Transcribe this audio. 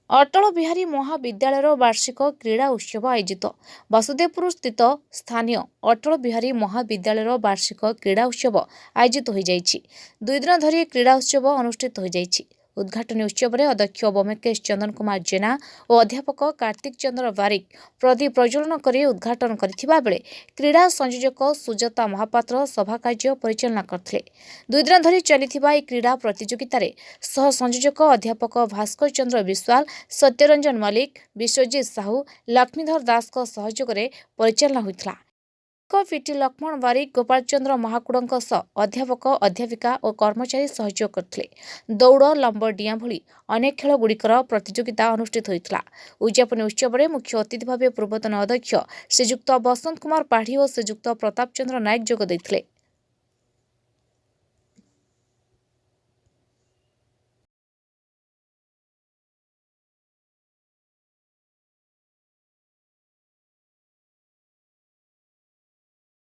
ଅଟଳ ବିହାରୀ ମହାବିଦ୍ୟାଳୟର ବାର୍ଷିକ କ୍ରୀଡ଼ା ଉତ୍ସବ ଆୟୋଜିତ। ବାସୁଦେବପୁର ସ୍ଥିତ ସ୍ଥାନୀୟ ଅଟଳ ବିହାରୀ ମହାବିଦ୍ୟାଳୟର ବାର୍ଷିକ କ୍ରୀଡ଼ା ଉତ୍ସବ ଆୟୋଜିତ ହୋଇଯାଇଛି। 2 ଦିନ ଧରି କ୍ରୀଡ଼ା ଉତ୍ସବ ଅନୁଷ୍ଠିତ ହୋଇଯାଇଛି। ଉଦ୍ଘାଟନୀ ଉତ୍ସବରେ ଅଧ୍ୟକ୍ଷ ବ୍ୟୋମକେଶ ଚନ୍ଦନ କୁମାର ଜେନା ଓ ଅଧ୍ୟାପକ କାର୍ତ୍ତିକ ଚନ୍ଦ୍ର ବାରିକ ପ୍ରଦୀପ ପ୍ରଜ୍ୱଳନ କରି ଉଦ୍ଘାଟନ କରିଥିବା ବେଳେ କ୍ରୀଡ଼ା ସଂଯୋଜକ ସୁଜାତା ମହାପାତ୍ର ସଭା କାର୍ଯ୍ୟ ପରିଚାଳନା କରିଥିଲେ। 2 ଦିନ ଧରି ଚାଲିଥିବା ଏହି କ୍ରୀଡ଼ା ପ୍ରତିଯୋଗିତାରେ ସହ ସଂଯୋଜକ ଅଧ୍ୟାପକ ଭାସ୍କର ଚନ୍ଦ୍ର ବିଶ୍ୱାଳ, ସତ୍ୟରଞ୍ଜନ ମଲ୍ଲିକ, ବିଶ୍ୱଜିତ ସାହୁ, ଲକ୍ଷ୍ମୀଧର ଦାସଙ୍କ ସହଯୋଗରେ ପରିଚାଳନା ହୋଇଥିଲା। ପିଟି ଲକ୍ଷ୍ମଣ ବାରିକ, ଗୋପାଳ ଚନ୍ଦ୍ର ମହାକୁଡ଼ଙ୍କ ସହ ଅଧ୍ୟାପକ, ଅଧ୍ୟାପିକା ଓ କର୍ମଚାରୀ ସହଯୋଗ କରିଥିଲେ। ଦୌଡ଼, ଲମ୍ବ ଡିଆଁ ଭଳି ଅନେକ ଖେଳଗୁଡ଼ିକର ପ୍ରତିଯୋଗିତା ଅନୁଷ୍ଠିତ ହୋଇଥିଲା। ଉଦ୍ଯାପନୀ ଉତ୍ସବରେ ମୁଖ୍ୟ ଅତିଥି ଭାବେ ପୂର୍ବତନ ଅଧ୍ୟକ୍ଷ ଶ୍ରୀଯୁକ୍ତ ବସନ୍ତ କୁମାର ପାଢ଼ୀ ଓ ଶ୍ରୀଯୁକ୍ତ ପ୍ରତାପ ଚନ୍ଦ୍ର ନାୟକ ଯୋଗ ଦେଇଥିଲେ।